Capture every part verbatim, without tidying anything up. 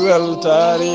Weltaare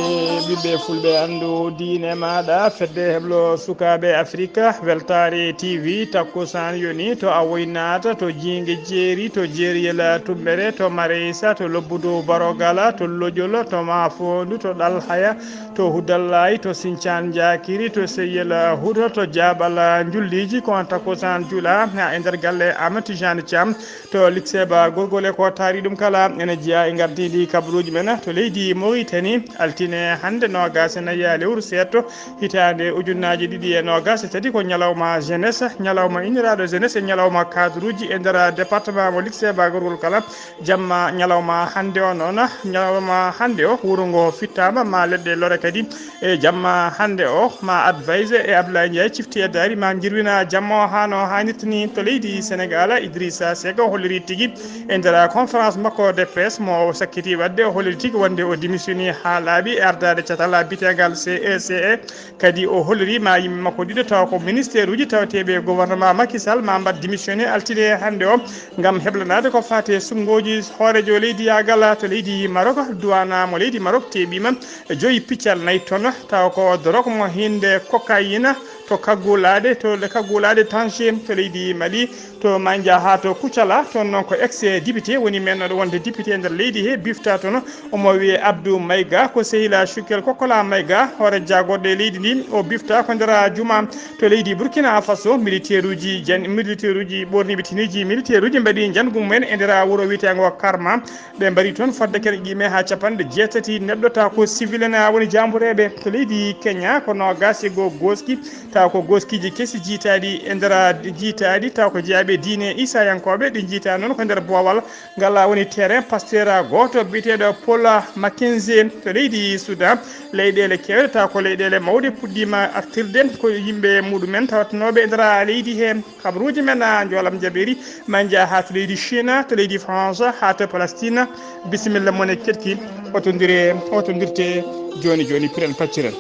ɓiɓɓe fulɓe, anndu diine maaɗa, fedde heblo sukaaɓe Afrika, Weltaare T V, takkusaan yoni to a woynaata, to jiinge jeeri, to jeeriyel Tummbere, to Mareysa, to Lobbudu Barogala, to Lojol, to Maafoondu, to Ɗalhaya, to Hudallaayi, to Sincaan Njaakiri, to Seyel Huuto, to Jaaɓal Njulliiji, ko on takkusaan juulaa e nder galle Amadou Tijani Thiam. To Likseeba Gorgol e ko taari ɗum kala, ene jeyaa e ngardiindi kabaruuji men to leydi Mauritanie, altine hannde noogaas e nayi lewru seeɗto, hitaande ujunnaaje ɗiɗi e noogaas e tati, ko ñalawma jeunesse, ñalawma inniraaɗo jeunesse e ñalawma cadruuji e nder département mo Likseeba Gorgol kala. Jamma ñalawma hannde o noon, ñalawma hannde o wuro ngo fittaama, ma leɗɗe lore kadi. E jamma hannde o, ma advise e Abdoulaye Ndiaye cifti e daari ma jirwina jamma o haa no haanirta ni to leydi Sénégal. Idrissa Seck o holliri tigi e nder conférence makko de presse mo o sakkiti waɗde, o holliri tigi wonde o démissionni haa laaɓi e ardaade catal biteegal C E C E. Kadi o holliri ma yimɓe makko ɗiɗo tawa ko ministère uji tawateeɓe gouvernement Macky Sall ma mbaɗ démissionné altine hannde o ngam heblanaade ko faati e suɓngooji hooreejo leydi yaagal to leydi Maroc. Duwana mo leydi Maroc teeɓiima joyi piccal nayi ton, tawa ko dorog mo hinde cocaïne to kaggulaaɗe, to le kaggulaaɗe Tanché to leydi Mali, to Mandia haa to Kucala, toon noon ko ex député woni mennooɗo wonde député e nder leydi he, bifta toon, omo wiyee Abdou Maïga, ko sehila Choukel Kokola Maïga, hoore jaagorɗe leydi ndi, o bifta ko nder juma to leydi Burkina Faso, militaire uji jan-, militaire uji ɓorniiɓe teniiji militaire uji mbaɗi njanngu mumen e nder wuro wiyeteengo Karma. Ɓe mbari toon fodde kene ƴiime haa capanɗe jeetati neɗɗo, tawa ko civil en woni jaambureeɓe. To leydi Kenya ko noogaas e goo gooski, tawa ko gooskiiji kesi jiytaaɗi e nder jiytaaɗi, tawa ko jeyaaɓe diine Iisayankooɓe, ɗi jiytaa noon ko nder boowal. Ngal woni terrain pasteur gooto biyeteeɗo Paul Mackenzie to leydi Sudan. Leyɗeele keewɗe, tawa ko leyɗeele mawɗe, puɗɗiima artirde ko yimɓe muɗumen tawatnooɓe e nder leydi hee. Kabaruuji men, a, Njoolam Jabeeri, ma en njah haa to leydi Chine, to leydi France, haa to Palestine. Bisimilla mon e keɗki, hoto ndire, hoto ndirte jooni jooni, piren pacciren.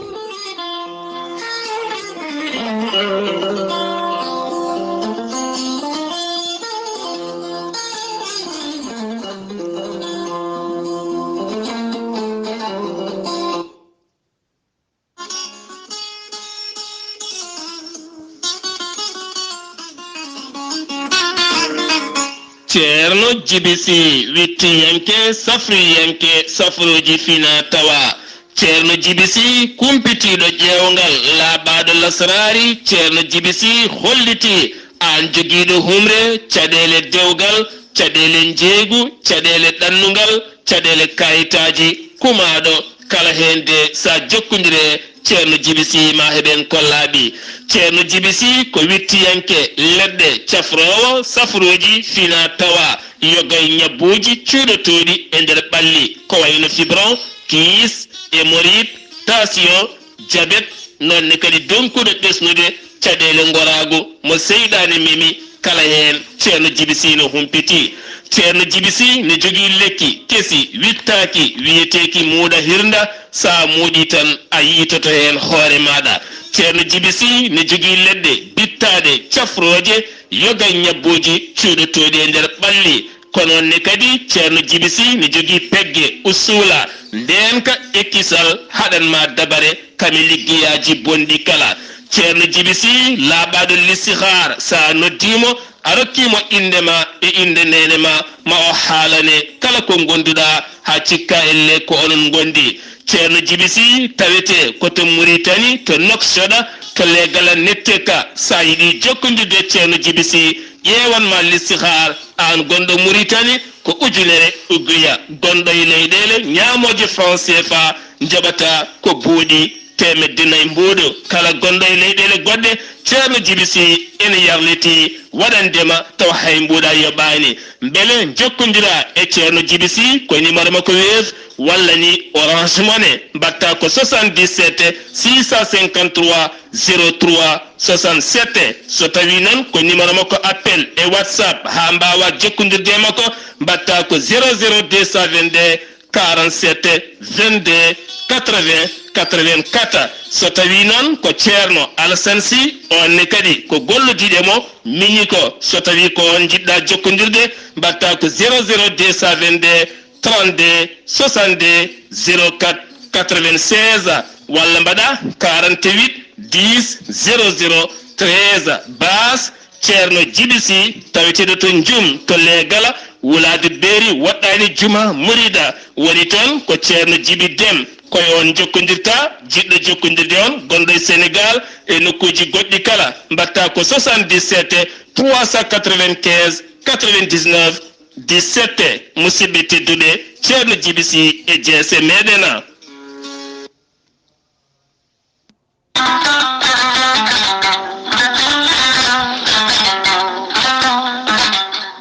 Ceerno Jibi Sih, wittiyanke, safriyanke, safrooji fina tawa. Ceerno Jibi Sih, kumpitiiɗo ƴeewngal, laaɓaaɗo lasraari. Ceerno Jibi Sih hollitii aan jogiiɗo humre, caɗeele dewgal, caɗeele njeeygu, caɗeele ɗannungal, caɗeele kayitaaji, kumaaɗo kala heen de, so a jokkondire Ceerno Jibi Sih ma heɓen kollaaɓi. Ceerno Jibi Sih ko wittiyanke leɗɗe, cafroowo safrooji fina tawa, yoga e ñabbuuji cuuɗotooɗi e nder ɓalli, ko wayno fibron, kiis, hémorroïde, tension, jabet, noon ne kadi donkuɗo ɓesnude caɗeele ngoraagu mo seyɗaane memi, kala heen Ceerno Jibi Sih no humpiti. Ceerno Jibi Sih ne jogii lekki kesi wittaaki wiyeteeki muuɗa hirnda, so a muuɗii tan a yiitoto heen hoore maaɗa. Ceerno Jibi Sih ne jogii leɗɗe bittaaɗe cafrooje, yoga e ñabbuuji cuuɗotooɗi e nder ɓalli. Kono ne kadi, Ceerno Jibi Sih ne jogii pegge, usuula, ndeenka e kisal, haɗan ma dabare kame liggeyaaji bonɗi kala. Ceerno Jibi Sih, laaɓaaɗo listihaar, so a noddii mo, a rokkii mo innde ma e innde neene ma, ma o haalane kala ko ngonduɗaa, haa cikka elle ko onon ngondi. Ceerno Jibi Sih tawetee ko to Muritani, to Nouakchott, to Les Galanettek. So a yiɗi jokkondirde Ceerno Jibi Sih, ƴeewan ma listihaar, aan gonɗo Muritani, ko ujunere uguya. Gonɗo e leyɗeele ñaamooje franc C F A, njoɓata ko buuɗi teemedde nayi mbuuɗu. Kala gonɗo e leyɗeele goɗɗe, Ceerno Jibi Sih ene yarlitii waɗande ma tawa hay mbuuɗa yoɓaani. Mbele njokkondiraa e Ceerno Jibi Sih ko numéro makko Wave walla ni Orange Money, mbaɗta ko soixante-dix-sept six cent cinquante-trois zéro trois soixante-sept. So tawii noon ko numéro makko appel e WhatsApp, haa mbaawaa jokkondirde e makko, mbaɗta ko zéro zéro deux cent vingt-deux quarante-sept vingt-deux quatre-vingts quatre-vingt-quatre. So tawii noon ko Ceerno Alassane Sy, oon ne kadi ko gollodiiɗo e mo, miñi ko, so tawii ko oon njiɗ-ɗaa jokkondirde, mbaɗta ko zéro zéro deux cent vingt-deux trente-deux soixante-deux zéro quatre quatre-vingt-seize, walla mbaɗa quarante-huit dix zéro zéro treize. Baas Ceerno Jibi Si, taweteeɗo to Njum, to Leegala, wulaadu Beeri, woɗɗaani Juma Murida, woni toon ko Ceerno Jibi Dem. Ko e oon njokkondirta, jiɗɗo jokkondirde on, gonɗo e Senegaal e nokkuuji goɗɗi kala, mbaɗta ko soixante-dix-sept trois cent quatre-vingt-quinze quatre-vingt-dix-neuf dix-sept. Musidɓe tedduɓe, Ceerno Jibi Si e jeese meɗen.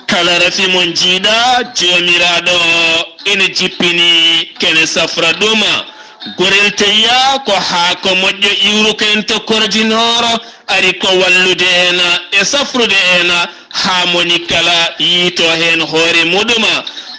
Kala rafi mo njiiɗa, Joomiraaɗo ene jippini, kene safra ɗum. Gorel teyya ko haako moƴƴo iwruko en to Kordi Nooro, ari ko wallude en e safrude en haa moni kala yiito heen hoore muɗum.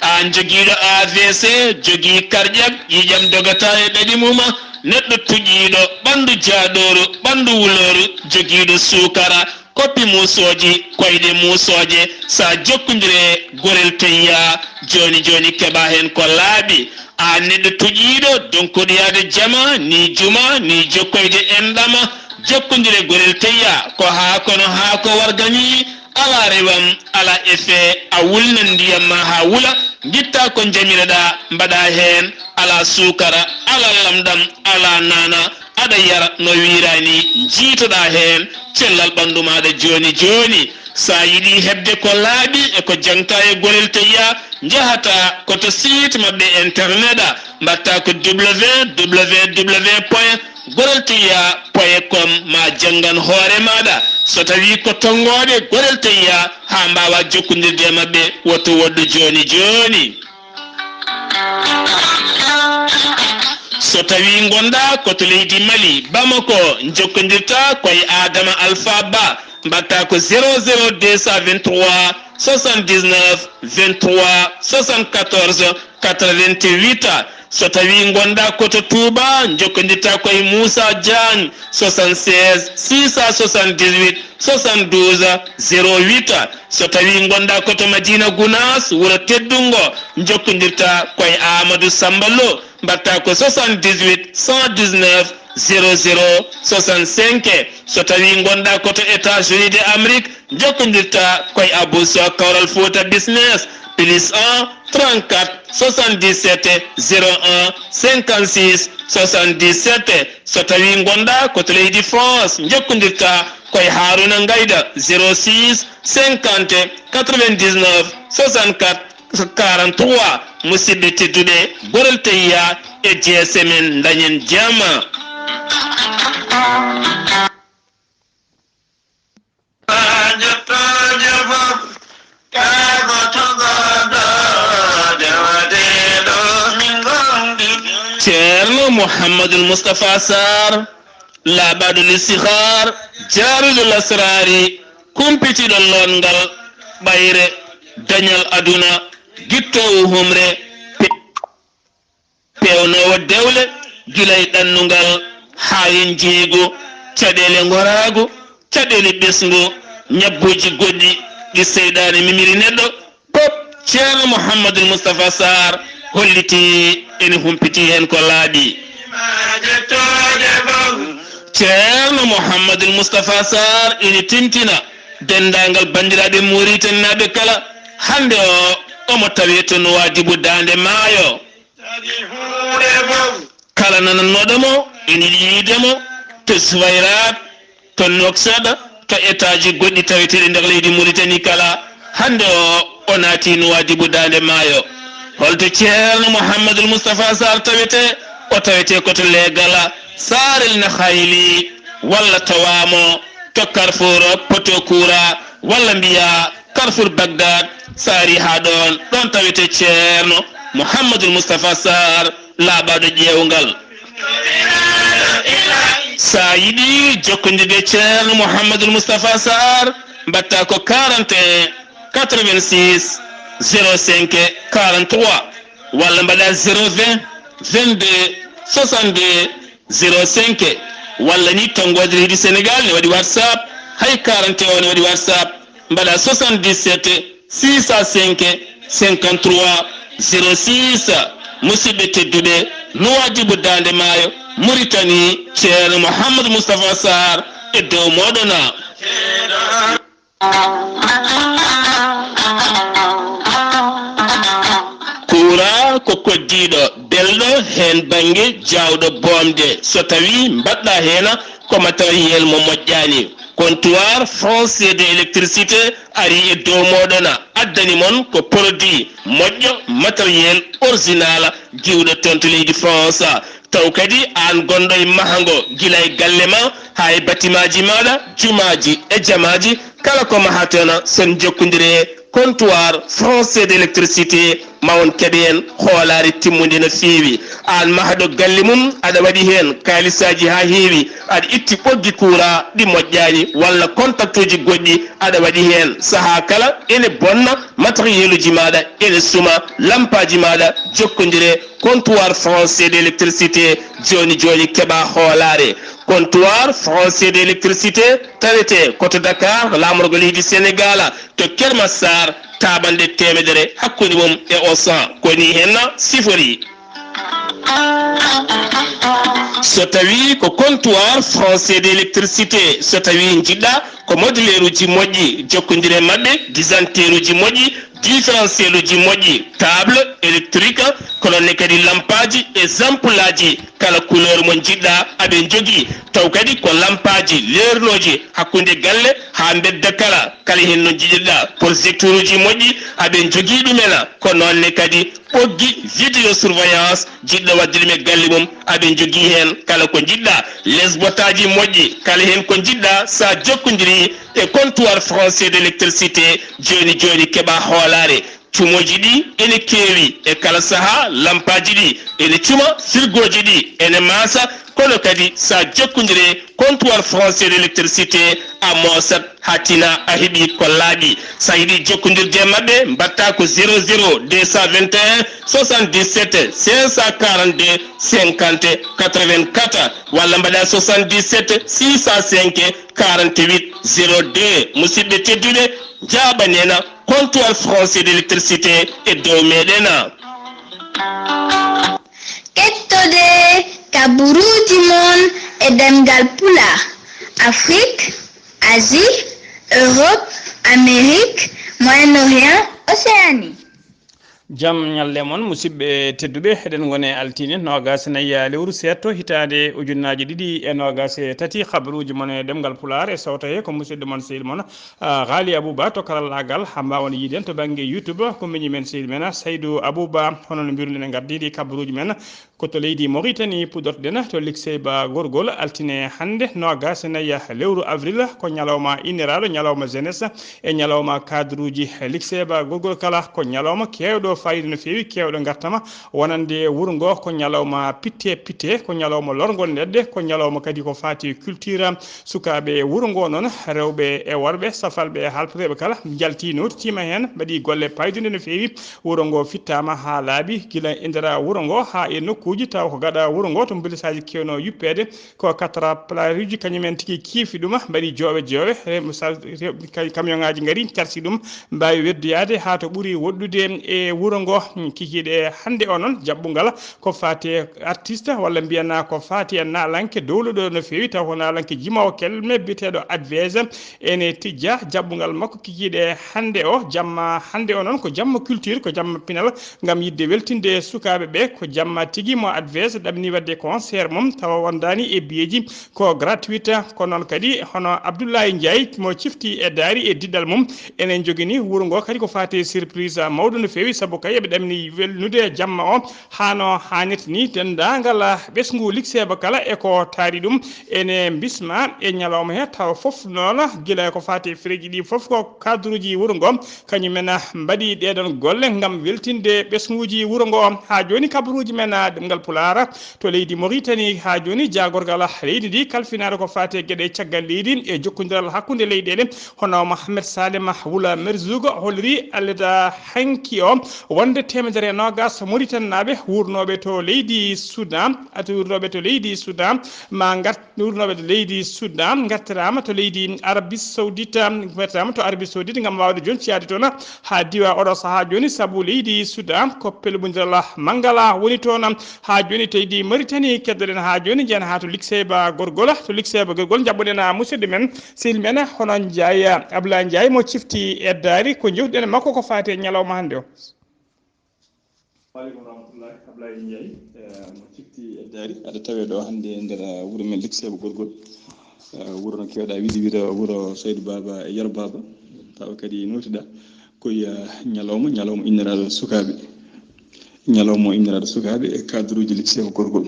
Aan jogiiɗo A V C, jogii karƴag, ƴiiƴam dogata e ɗaɗi mum, neɗɗo tuƴiiɗo, ɓanndu jaaɗooru, ɓanndu wulooru, jogiiɗo suukara, koppi muusooji, koyɗe muusooje, so a jokkondire gorel teyya, jooni jooni keɓa heen ko laaɓi. Aan neɗɗo tuƴiiɗo, donkuɗo yaade jama, ni juma, ni jokkoyde enɗam, jokkondire gorel teyya, ko haa kono haa ko warga ni, alaa rewam, alaa effet, a wulnan ndiyam ma haa wula, ngitta ko njamiroɗa, mbaɗa heen, alaa suukara, alaa lamɗam, alaa naana, aɗa yara no wiiraani, njiitoɗa heen cellal ɓanndu maaɗa jooni jooni. So a yiɗi heɓde ko laaɓi e ko jaŋta e gorel teyya, njahata ko to site maɓɓe internet, mbaɗta ko W W W point gorel teyya point com, ma janngan hoore maaɗa. So tawii ko tonngooɓe gorel teyya, haa mbaawa jokkondirde e maɓɓe, woto woɗɗu jooni jooni. So tawii ngonɗa ko to leydi Mali, Bamako, njokkondirta ko e Adama Alpha Ba, mbaɗta ko zéro zéro deux cent vingt-trois soixante-dix-neuf vingt-trois soixante-quatorze quatre-vingt-huit. So tawii ngonɗa ko to Touba, njokkondirta ko e Moussa Diagne, soixante-seize six cent soixante-dix-huit soixante-douze zéro huit. So tawii ngonɗa ko to Madina Gounass, wuro teddungo, njokkondirta ko e Amadou Samba Lo, mbaɗta ko soixante-dix-huit cent dix-neuf zéro zéro soixante-cinq. So tawii ngonɗa ko to États-Unis de Amérique, njokkondirta ko e Abou Sow Kawral Fouta Business, plus un trente-quatre soixante-dix-sept zéro un cinquante-six soixante-dix-sept. So tawii ngonɗa ko to leydi France, njokkondirta ko e Harouna Ngayda, zéro six cinquante quatre-vingt-dix-neuf soixante-quatre quarante-trois. Musidɓe tedduɓe, gorel teyya e jeese men, ndañen jam. Ceerno Mouhamadul Moustapha Sarr, laaɓaaɗo listixaar, jaaruɗo lasraari, kumpitiiɗo lootngal, ɓayre, dañal aduna, gittoowo humre, pe-, peewnoowo dewle, gila e ɗannungal haa e njeeygu, caɗeele ngoraagu, caɗeele ɓesngu, ñabbuuji goɗɗi ɗi seyɗaane mimiri neɗɗo, pop, Ceerno Mouhamadul Moustapha Sarr hollitii ene humpiti heen ko laaɓi. Ceerno Mouhamadul Moustapha Sarr ene tintina denndaangal banndiraaɓe Muritaninaaɓe kala, hannde o, omo tawee to Nuwaadibu Daande Maayo. Kala nanannooɗo mo, ene yiɗi yiide mo to Zuwayraat, to Nouakchott, to etaaji goɗɗi taweteeɗi nder leydi Muritani kala. Hannde o, o naati Nuwaadibu Daande Maayo. Holto Ceerno Mouhamadul Moustapha Sarr tawetee? O tawetee ko to Leegala, Saarel Nahayli, walla tawaa mo to Carrefour Potokura, walla mbiyaa Carrefour Bagdad, so ari haa ɗoon, ɗoon tawetee Ceerno Mouhamadul Moustapha Sarr, laaɓaaɗo ƴeewngal. So a yiɗi jokkondirde Ceerno Mouhamadul Moustapha Sarr, mbaɗta ko quarante et un quatre-vingt-six zéro cinq quarante-trois, walla mbaɗa zéro vingt vingt-deux soixante-deux zéro cinq, walla ni tonngoode leydi Senegaal ne waɗi WhatsApp, hay quarante et un ne waɗi WhatsApp, mbaɗa soixante-dix-sept six cent cinq cinquante-trois Zéro six, musidɓe tedduɓe, Nuwadibu Daande Maayo, Muritani, Ceerno Mouhamadou Moustapha Sarr e dow mooɗon. Kuura ko koddiiɗo, belɗo heen bannge, jaawɗo boomde. So tawii mbaɗɗa heen ko matériel mo moƴƴaani, Comptoir Français de Électricité ari e dow mooɗon, addani mon ko produit moƴƴo, matériel original, diwɗo toon to leydi France. Taw kadi aan gonɗo e mahango, gila e galle ma haa e batimaaji maaɗa, jumaaji e jamaaji, kala ko mahaton, so on njokkondiri e Comptoir Français de Électricité, ma on keɓ heen hoolaare timmunde no feewi. Aan mahɗo galle mum, aɗa waɗi heen kaalisaaji haa heewi, aɗa itti ɓoggi kuura ɗi moƴƴaani, walla kontaktuuji goɗɗi aɗa waɗi heen. Sahaa kala ene bonna, matériel uji maaɗa ene suma, lampaaji maaɗa, jokkondiri e Comptoir Français de Électricité, jooni jooni keɓa hoolaare. Comptoir Français de Électricité tawetee ko to Dakar, laamorgo leydi Senegaal, to Keur Massar, taaɓannde teemedere hakkunde mum e Auchan. Ko nii heen sifori. So tawii ko Comptoir Français de Électricité, so tawii njiɗɗa ko moduleeruuji moƴƴi, jokkondiri e maɓɓe, disanteeruuji moƴƴi, différentiel uji moƴƴi, table électrique, ko noon ne kadi lampaaji e ampulaaji, kala couleur mo njiɗɗa aɓe njogii. Taw kadi ko lampaaji leernooji hakkunde galle haa mbedda kala, kala heen no njiɗirɗa. Projecteur uji moƴƴi aɓe njogii ɗumen, ko noon ne kadi ɓoggi vidéo surveillance, jiɗɗo waɗde ɗum e galle mum, aɓe njogii heen kala ko njiɗɗa. Les boîtes aji moƴƴi, kala heen ko njiɗɗa, so a jokkondiri e Comptoir Français de Électricité, jooni jooni keɓa hoolaare. Cumooji ɗi ene keewi e kala sahaa, lampaaji ɗi ene cuma, firgooji ɗi ene maasa, kono kadi so a jokkondiri e Comptoir Français de Électricité, a moosat haa tina a heɓi ko laaɓi. So a yiɗi jokkondirde e maɓɓe, mbaɗta ko zéro zéro deux cent vingt et un soixante-dix-sept cinq cent quarante-deux cinquante quatre-vingt-quatre, walla mbaɗa soixante-dix-sept six cent cinq quarante-huit zéro deux. Musidɓe tedduɓe, njaaɓanen Comptoir Français de Électricité e dow meɗen. Kettode kaburuuji mon e ɗemngal Pulaar, Afrik, Asie, Europe, Amérique, Moyen-Orient, Océanie. Jam ñalle mon, musidɓe tedduɓe, eɗen ngoni e altine noogaas e nayi lewru seeɗto, hitaande ujunnaaje ɗiɗi e noogaas e tati. Kabaruuji mon e ɗemngal Pulaar e sawto he ko musidɗo mon, sehil mon, ah, Ghali Abouba to karallaagal, haa mbaawon yiiden to bannge YouTube, ko miñi men, sehil men, Saydou Abouba. Hono no mbiruɗen, en ngardiiɗi kabaruuji men. Ko to leydi Mauritanie puɗɗortoɗen, to Liksey Ba Gorgol, altine hannde, noogaas e nayi lewru avril, ko ñalawma inniraaɗo, ñalawma jeunesse, e ñalawma cadre uji. Liksey Ba Gorgol kala ko ñalawma keewɗo faayiida no feewi, keewɗo ngartama, wonande wuro ngo ko ñalawma pitte pitte, ko ñalawma lorgol leɗɗe, ko ñalawma kadi ko faati culture. Sukaaɓe wuro ngo noon, rewɓe e worɓe, safalɓe e haalpureeɓe kala, njalti, nootiima heen, mbaɗi golle paayduɗe no feewi. Wuro ngo fittaama haa laaɓi, gila e nder wuro ngo haa e nokkuuji, tawa ko gaɗa wuro ngo to mbilisaaji keewno yuppeede, ko quatre plateauji, kañum en tigi kiifi ɗum, mbaɗi jooɓe jooɓe, re-, sa-, re-, ka-, camion ŋaaji ngari, carsi ɗum, mbaawi weddoyaade haa to ɓuri woɗɗude e wuro ngo. Kikiiɗe hannde o noon, jaɓɓungal ko faati e artiste, walla mbiyanaa ko faati e naalanke dowluɗo no feewi, taw ko naalanke jimoowo kelme biyeteeɗo Advez, ene tijja jaɓɓungal makko kikiiɗe hannde o. Jamma hannde o noon ko jamma culture, ko jamma pinal, ngam yiɗde weltinde sukaaɓe ɓe. Ko jamma tigi mo Advez ɗamni waɗde concert mum, tawa wondaani e biyeeji, ko gratuite. Ko noon kadi hono Abdoulaye Ndiaye mo cifti e daari e diɗɗal mum, ene jogini wuro ngo kadi ko faati e surprise mawɗo no feewi, sabu kay eɓe ɗamni welnude jamma o haa no haanirta ni denndaangal ɓesngu Likseeba kala e ko taari ɗum. Ene mbisma e ñalawma he, tawa fof noon, gila ko faati e freeji ɗi fof, ko cadre uji wuro ngo, kañum en mbaɗi ɗee ɗoon golle ngam weltinde ɓesnguuji wuro ngo. Haa jooni, kabaruuji men Ngal Pulaar to leydi Moritani. Haa jooni, jaagorgal leydi ndi kalfinaare ko faati e geɗe caggal leydi e jokkondiral hakkunde leyɗeele, hono Mohamed Salem Wula Merzoug holiri alada hanki o wonde teemedere e noogas Moritanaaɓe wuurnooɓe to leydi Sudan, ati wuurnooɓe to leydi Sudan, ma ngar wuurnooɓe to leydi Sudan, ngartiraama to leydi Arabie Saoudite, ngartiraama to Arabie Saoudite ngam waawde joncaade toon haa diwa oɗo sahaa jooni, sabu leydi Sudan ko pelbundiral manngal woni toon. Haa jooni to leydi Mauritanie, keddoɗen haa jooni, njahen haa to Likseyba Gorgol. To Likseyba Gorgol, njaɓɓoɗen musidɗo men, sehil men, hono Ndiaye, Abdoulaye Ndiaye mo cifti e daari, ko jewtuɗen e makko ko faati e ñalawma hannde o. Waaleykum rahmatullahi, Ablaye Ndiaye, eh, mo cifti e daari, aɗa tawe ɗo hannde e nder, eh, wuro men Likseyba Gorgol. Eh, wuro no keewɗa wiide, wiide wuro Saydou Baba e Yero Baba. Tawa kadi nootiɗa ko, eh, ñalawma, ñalawma inniraaɗo sukaaɓe. Ñalawma inniraaɗo sukaaɓe e cadre uji Likseyba Gorgol.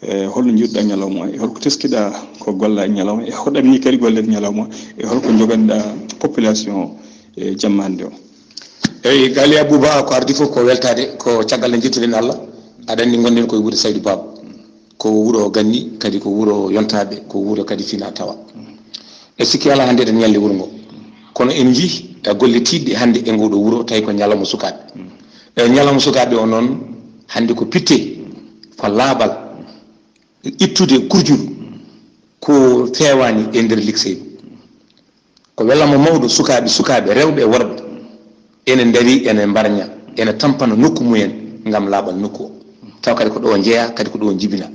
E holno njiɗɗa ñalawma o? E holko teskiɗa ko golla e ñalawma? E hoɗa ni kadi golle e ñalawma? E holko joganɗa population o e jamma hannde o? Eyi, Gali Abouba, ko ardi fof ko weltaade, ko caggal nde njettuɗen Allah. Aɗa anndi ngonɗen koye wuro Saydou Baba. Ko wuro ganni, kadi ko wuro yontaaɓe, ko wuro kadi fina tawa. E sikki alaa hannde eɗen ñalli wuro ngo. Kono en njii e golle tiiɗɗe hannde e ngoɗo wuro, tawi ko ñalawma sukaaɓe. E ñalawma sukaaɓe o noon, hannde ko pitte, ko laaɓal, ittude kurjuru, ko feewaani e nder Likseyba. Ko welamma mawɗo, sukaaɓe, sukaaɓe rewɓe e worɓe ene ndari, ene mbarña, ene tampana nokku mumen ngam laaɓal nokku o. Tawa kadi ko ɗo njeya, kadi ko ɗo jibina.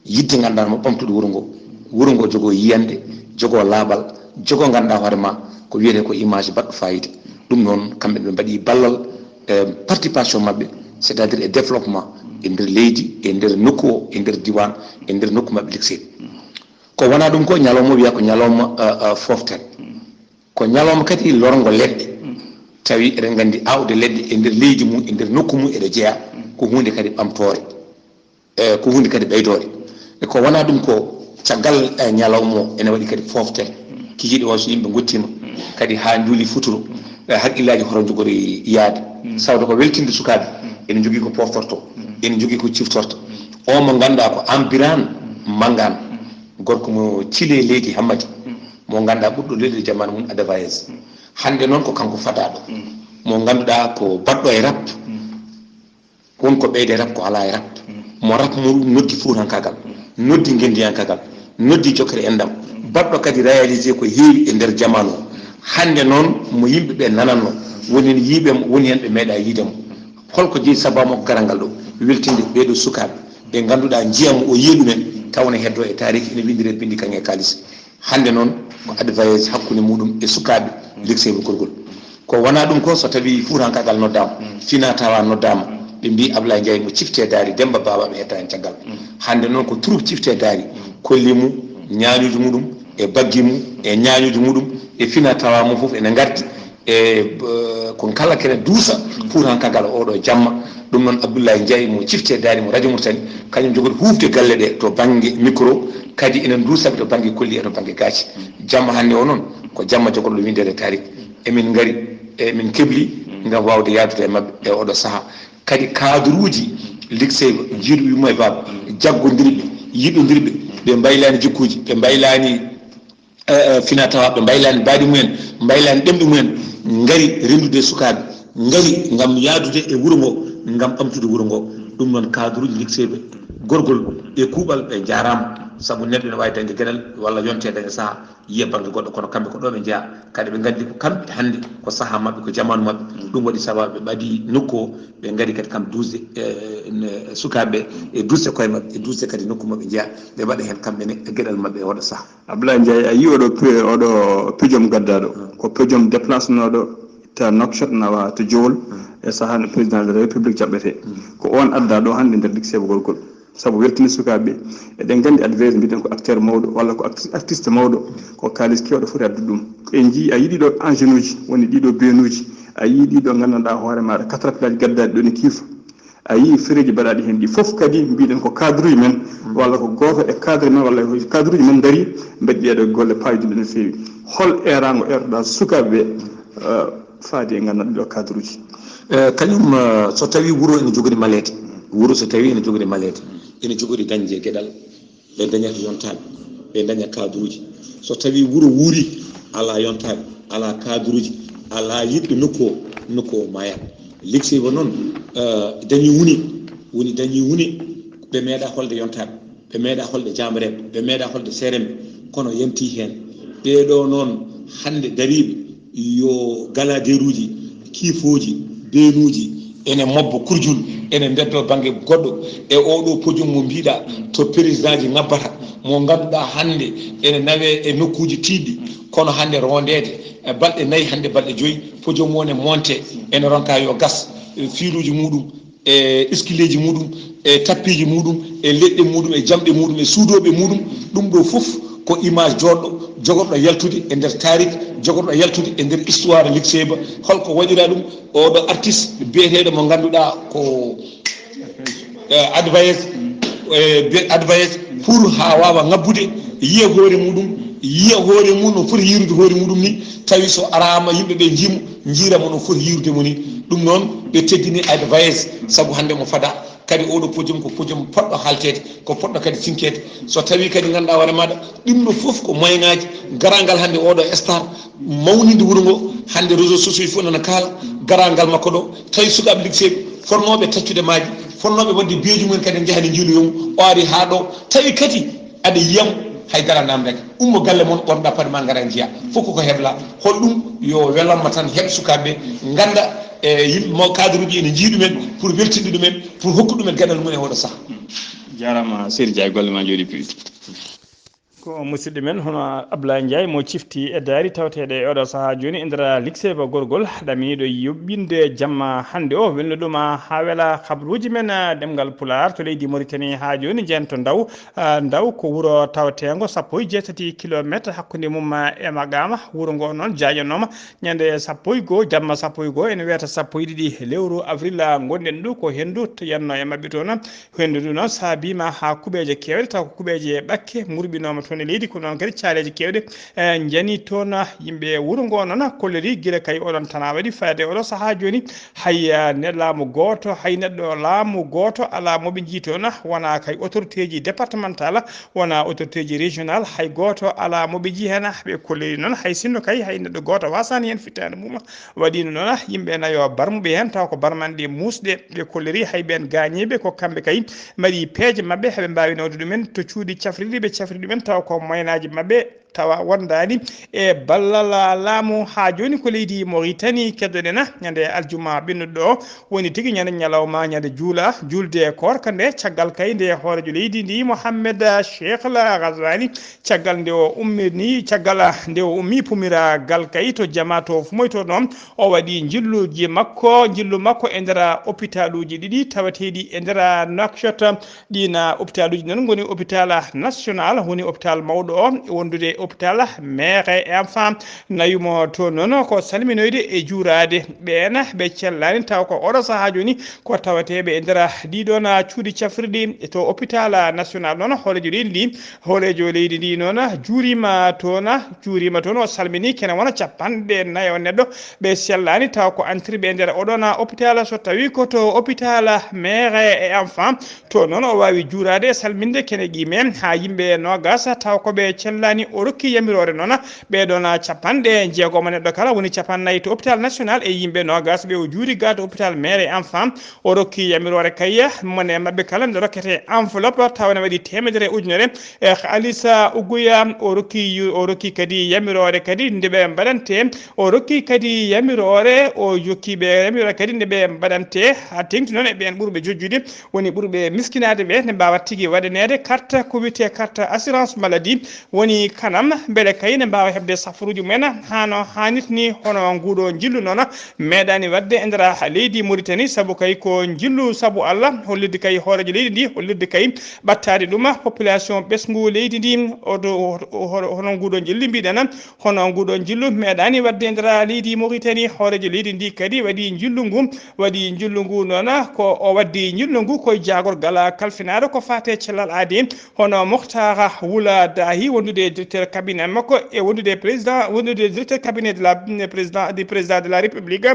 Yiɗde ngannduɗaa mo ɓamtude wuro ngo, wuro ngo jogoo yiyannde, jogoo laaɓal, jogoo ngannduɗaa hoore ma ko wiyetee ko image baɗɗo fayida. Ɗum noon, kamɓe ɓe mbaɗi ballal, eh, participation maɓɓe, c'est-à-dire e développement e nder leydi, e nder nokku o, e nder diwan, e nder nokku maɓɓe Likseyba. Ko wonaa ɗum ko ñalawma wiya ko ñalawma, eh, eh, fooftere. Ko ñalawma kadi lorngo leɗɗe. Tawi eɗen nganndi aawde leɗɗe e nder leydi mum, e nder nokku mum eɗe jeya, ko huunde kadi ɓamtoore. E ko huunde kadi ɓeydoore. E ko wonaa ɗum ko caggal, eh, ñalawma o ene waɗi kadi fooftere. Kikiiɗe o so yimɓe ngottiima kadi haa njuuli futuro, eh, hakkillaaji hoto njogori yaade. Sawde ko weltinde sukaaɓe, ene njogii ko poftorto, ene njogii ko ciftorto. O mo ngannduɗaa ko Ambiraan Manngaan, gorko mo Cile leydi Hammadi, mo ngannduɗaa ɓurɗo lelɗe jamaanu mum Adavaez. Hannde noon ko kanko fadaaɗo, mo ngannduɗaa ko baɗɗo e rap. Won ko ɓeyde rap, ko alaa e rap. Mo rap muɗum noddi fuutankaagal, noddi ngenndiyankaagal, noddi jokkere enɗam. Baɗɗo kadi réalisé ko heewi e nder jamaanu o. Hannde noon mo yimɓe ɓe nanatno, woni heen yiiɓe mo, woni heen ɓe meeɗaa yiide mo. Holko jeyi sababu makko garal ngal ɗo? Weltinde ɓee ɗoo sukaaɓe ɓe ngannduɗaa njiya mo o yiya ɗumen, tawa ne heddoo e taariki, ene winndire binndi kaŋŋe e kaalis. Hannde noon ko advayeeji hakkunde muɗum e sukaaɓe Likseyba Gorgol. Ko wonaa ɗum ko so tawii fuutankaagal noddaama, fina tawa noddaama, ɓe mbii Ablaye Ndiaye mo cifte daari, Demba Baba ɓe hetta heen caggal. Hannde noon ko troupe cifte daari, kolli mo ñaañuuji muɗum, e baggi mum, e ñaañuuji muɗum, e fina tawa mum fof ene ngardi. E, eh, ko kala kene duusa fuutankaagal oɗo jamma. Ɗum noon Abdoulaye Ndiaye mo cifte daari mo Radio Mauritanie, kañum jogori huufde galle ɗe to bannge micro, kadi ene duusa ɓe to bannge kolli e to bannge gaaci. Jamma hannde o noon ko jamma jogorɗo winndere tarik. Emin ngari, emin kebli ngam waawde yahdude e maɓɓe e oɗo sahaa. Kadi kaadruuji Likseyba, jiiduɓe yumma e baaba, jaggondirɓe, yiɗondirɓe, ɓe mbaylaani jikkuuji, ɓe mbaylaani eh, eh, fina tawa ɓe mbaylaani mbaadi mumen, mbaylaani ɗemɗe mumen, ngari renndude e sukaaɓe, ngari ngam yahdude e wuro ngo, ngam ɓamtude wuro ngo. Ɗum noon kaadruuji Likseyba Gorgol e kuuɓal ɓe njaaraama, sabu neɗɗo ene waawi dañde geɗal walla yonte daña sahaa yiya bannge goɗɗo, kono kamɓe ko ɗo ɓe njeyaa, kadi ɓe nganndi ko kamɓe hannde ko sahaa maɓɓe, ko jamaanu maɓɓe. Ɗum waɗi sababu ɓe mbaɗi nokku o, ɓe ngari kadi kam duusde, eh, ne, sukaaɓe e duusde koye maɓɓe, e duusde kadi nokku maɓɓe njeyaa, ɓe mbaɗa heen kamɓe ne e geɗal maɓɓe e oɗo sahaa. Abdoulaye Ndiaye, a yii oɗo pe-, oɗo podium gaddaɗo. Ko podium déplacenooɗo ta Nouakchott nawa to Jowol e sahaa no président de la République jaɓɓetee. Ko oon addaa ɗo hannde nder Likseyba Gorgol. Sabu weltinde sukaaɓe ɓe. Eɗen nganndi adversaire mbiɗen ko acteur mawɗo walla ko acti-, artiste mawɗo. Ko kaalis keewɗo foti addude ɗum. En njii a yiɗi ɗo enjeunuuji, woni ɗiɗo beenuuji. A yii ɗiɗo nganndanɗaa hoore maaɗa, caterpillaaji gaddaaɗi ɗo ne kiifa. A yii fereeji mbaɗaaɗi heen ɗi fof kadi mbiɗen ko cadre uji men, walla ko gooto e cadre men, walla ko cadre uji men ndarii, mbaɗi ɗeeɗo golle paayduɗe no feewi. Hol eeraango eeroɗaa sukaaɓe ɓe, eh, faadi e nganndanɗaa ɗiɗo cadre uji? Eh, kañum, eh, so tawii wuro ene jogori maleede, Wuro so tawi ene jogori maleede, ene jogori dañde geɗal, ɓe dañata yontaaɓe, ɓe daña kaduuji. So tawi wuro wuuri, ala yontaaɓe, ala kaduuji, ala yiɗɓe nokku o, nokku o maaya. Liksiba noon, eh, dañi wuni, woni dañi wuni, ɓe meeɗa holde yontaaɓe, ɓe meeɗa holde jaamreeɓe, ɓe meeɗa holde seeremɓe, kono yanti heen. Ɓeeɗo noon hannde dariiɓe, yo galadeeruuji, kiifooji, beenuuji, ene mobbo kurjul, ene mbeddo bannge goɗɗo e oɗo pojum mo mbiɗa to présidentji ngabbata, mo ngannduɗaa hannde ene nawe e nokkuuji tiiɗɗi, kono hannde rondeede e balɗe nayi, hannde balɗe joyi, pojum o ne monte, ene ronka yo gas, e fiiluuji muɗum, e iskileeji muɗum, e tappiiji muɗum, e leɗɗe muɗum, e jamɗe muɗum, e suudooɓe muɗum, ɗum ɗo fof ko image jooɗɗo, jogorɗo yaltude e nder tarik, jogorɗo yaltude e nder histoire Liksiba. Holko waɗira ɗum? Oɗo artiste biyeteeɗo mo ngannduɗaa ko, eh, advice, eh, be-, advice pour haa waawa ngabbude, yiya hoore muɗum, yiya hoore mum no foti yiirude hoore muɗum ni, tawi so araama yimɓe ɓe njiimo, njiira mo no foti yiirude mo ni. Ɗum noon ɓe teddini advice, sabu hannde mo fada. Kadi oɗo podium ko podium poɗɗo haalteede, ko poɗɗo kadi sinkeede. So tawi kadi ngannduɗaa hoore maɗa, ɗum ɗo fof ko moyen ngaji, garangal hannde oɗo star, mawninde wuro ngo, hannde réseaux sociaux fof nana kaala garangal makko ɗo, tawi sukaaɓe Liksiba fotnooɓe taccude maaji, fotnooɓe waɗde biyeeji mumen kadi en njahani njiiloyo mum, o ari haa ɗo, tawi kadi aɗa yiyam, hay dara namdaki. Ummo galle mon, ɓornoɗa paɗe ma, ngara njiya. Fof koko hebla. Holɗum? Yo welamma tan heɓ sukaaɓe ɓe, ngannda, e, yimɓe maw-, cadre uji ene njii ɗumen pour weltinde ɗumen, pour hokkude ɗumen geɗal mum e oɗo sahaa. Jarama Seydi Dia, golle ma jooɗi peewi. Ko musidɗo men hono Ablaye Ndiaye mo cifti e daari tawteeɗe e oɗo sahaa jooni e nder Liksiba gorgol ɗamiiɗo yuɓɓinde jamma hannde o, welnuɗoma haa wela. Habruuji men, ah, ɗemngal Pulaar to leydi Mauritanie haa jooni, njeyen to Ndaw. Ah, Ndaw ko wuro tawteengo sappo e jeetati kilometre hakkunde mum, ah, e Maqama. Wuro ngo noon jaaƴanooma ñande sappo e goo, jamma sappo e goo, ene weeta sappo e ɗiɗi lewru avril, ah, ngonɗen ɗo. Ko henndu to yanno e maɓɓe toon. Henndu ndu noon saabiima haa kuɓeeje keewɗe, taw ko kuɓeeje ɓakke murɓinooma toon e leydi, ko noon kadi caaleeje keewɗe, eh, njani toon. Yimɓe wuro ngo noon kolliri gila kay oɗon tan waɗi faade oɗo sahaa jooni, hay, eh, ne laamu gooto, hay neɗɗo laamu gooto alaa mo ɓe njii toon, wonaa kay autorité ji départemental, wonaa autorité ji régional, hay gooto alaa mo ɓe njii heen. Ɓe kolliri noon hay sinno kay hay neɗɗo gooto waasaani heen fittaandu mum. Waɗiino noon, yimɓe nayo barmuɓe heen, taw ko barmanɗe muusɗe. Ɓe kolliri hay ɓeen gaañiiɓe ko kamɓe kay mbaɗi peeje maɓɓe, heɓe mbaawi nawde ɗumen to cuuɗi cafrirɗi, ɓe cafri ɗumen, taw ko moyenaaji maɓɓe tawa wondaani e ballal laamu. Haa jooni ko leydi Mauritanie keddoɗen, ñande aljuma ɓennuɗo o woni tigi ñande ñalawma, ñande juula, julde koorka nde, caggal kay nde hooreejo leydi ndi, Mohamed Cheikh Al Ghazouani, caggal nde o ummini, caggal nde o ummi pumiragal kay to jama to fumoyto noon, o waɗi njilluji makko, njillu makko e nder hopitaluji ɗiɗi tawateɗi e nder Nouakchott. Ɗin hopitaluji noon ngoni hôpital national, woni hôpital mawɗo o, wondude hôpital mère et enfant. Nayumo to noon ko salminoyde e juuraade ɓeen ɓe cellani, taw ko oɗo sahaa jooni ko tawateeɓe e nder ɗiɗon cuuɗi cafrirɗi to hôpital national noon. Hooreejo leydi ndi, hooreejo leydi ndi noon juurima toon, juurima toon, o salmini kene wona capanɗe nayo neɗɗo ɓe sellani, taw ko antirɓe e nder oɗon hôpital, so tawi ko to hôpital mère et enfant. To noon o waawi juuraade e salminde kene qime haa yimɓe noogas taw ko ɓe cellani. O rokki yamiroore noon ɓeɗon capanɗe jeegom neɗɗo kala woni capannayyi to hôpital national e yimɓe noogas ɓe o juuri ga to hôpital mère et enfant. O rokki yamiroore kay mone maɓɓe kala nde rokkete enveloppe taw ne waɗi teemedere ujunere e haalisa uguya. O rokki yu-, o rokki kadi yamiroore kadi nde ɓe mbaɗante. O rokki kadi yamiroore, o jokki ɓe yamiroore kadi nde ɓe mbaɗante haa teŋti noon e ɓeen ɓurɓe jojjude, woni ɓurɓe miskinaade ɓe, nde mbaawa tigi waɗaneede carte ko wiyetee carte assurance maladie, woni kanam, mbele kay ne mbaawa heɓde safaruuji mumen haa no haanirta ni. Hono nguuɗo njillu noon meeɗaani waɗde e nder leydi Mauritanie, sabu kay ko njillu sabu Allah, hollirde kay hooreejo leydi ndi, hollirde kay ɓattaade ɗum population ɓesngu leydi ndi. Oto, hono nguuɗo njillu mbiɗen, hono nguuɗo njillu meeɗaani waɗde e nder leydi Mauritanie. Hooreejo leydi ndi kadi waɗi njillu ngu, waɗi njillu ngu noon, ko o waɗdi njillu ngu ko e jaagorgal kalfinaaɗo ko faati e cellal aadi, hono Mokhtar Wula Dahi wondude e directeur cabinet makko e wondude e président, wondude e directeur cabinet de la, président, du président de la République,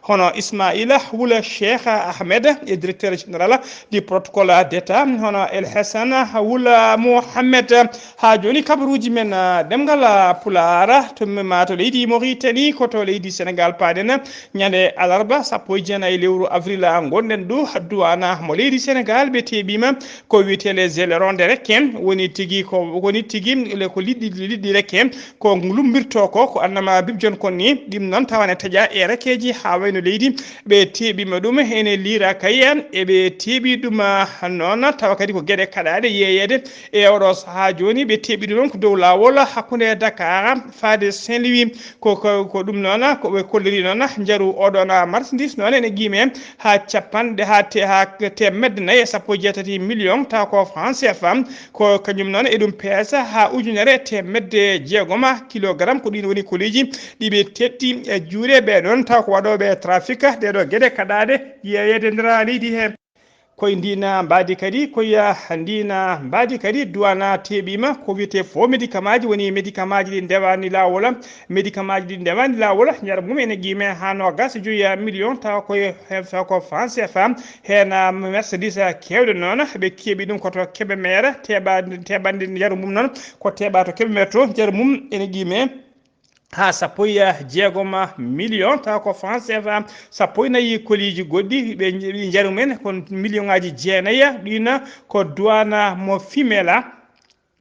hono Ismaila Wula Cheikh Ahmed, e directeur général du protocole d'État, hono El Hassan Wula Mohamed. Ha joni kabaruji men, ah, ɗemngal, ah, Pulaar, to, ma to leydi Mauritanie, ko to leydi Sénégal paaɗen. Ñande alarba sappo e jeenayi lewru avril, ah, gonɗen ɗo, duwana mo leydi Sénégal ɓe teɓima ko wiyete les ailerons de requin, woni tigi ko, woni tigi le ko liɗɗi, liɗɗi requin ko lumbirto ko, ko annama bibjon kon ni, ɗim noon tawane taƴa e rekeji ha wayno leydi. Ɓe teɓima ɗum ene liira kay e ɓe teɓi ɗum, ah, noon tawa kadi ko geɗe kaɗaɗe yeeyede e oɗo saha joni. Ɓe teɓi ɗum noon ko dow lawol hakkude Dakar faade Saint-Louis. Ko, ko, ko ɗum noon ko ɓe kolliri noon njaru oɗon marchandise noon ene qiime ha capanɗe, ha te-, ha temedde nayi e sappo e jeetati million tawa ko franc C F A. Ko kañum noon e ɗum peesa ha ujunere temedde jeegoma kilogramme. Ko ɗin woni koliji ɗi ɓe tetti e juuɗe ɓe ɗon tawa ko waɗoɓe trafic ɗeɗo geɗe kaɗaɗe yeeyede nder leydi he. Koye ndina mbaadi kadi, koye ndina mbaadi kadi, duwana teɓima ko wiyete fo médicament ji, woni médicament ji ɗi ndewani lawola, médicament ji ɗi ndewani lawola, ñaar mum ene qiime ha nogas e joyi million tawa koye, tawa ko franc C F A. Hena marchandise kewɗe noon ɓe keɓi ɗum koto Kébémer, teɓa-, teɓande njaru mum noon ko teɓa to Kébémer to, njaru mum ene qiime ha sappo e jeegom million tawa ko franc C F A. Sappo e nayi koliji goɗɗi ɓe njaru men ko million ngaji jeenayi, ɗina ko duwana mo Fimela.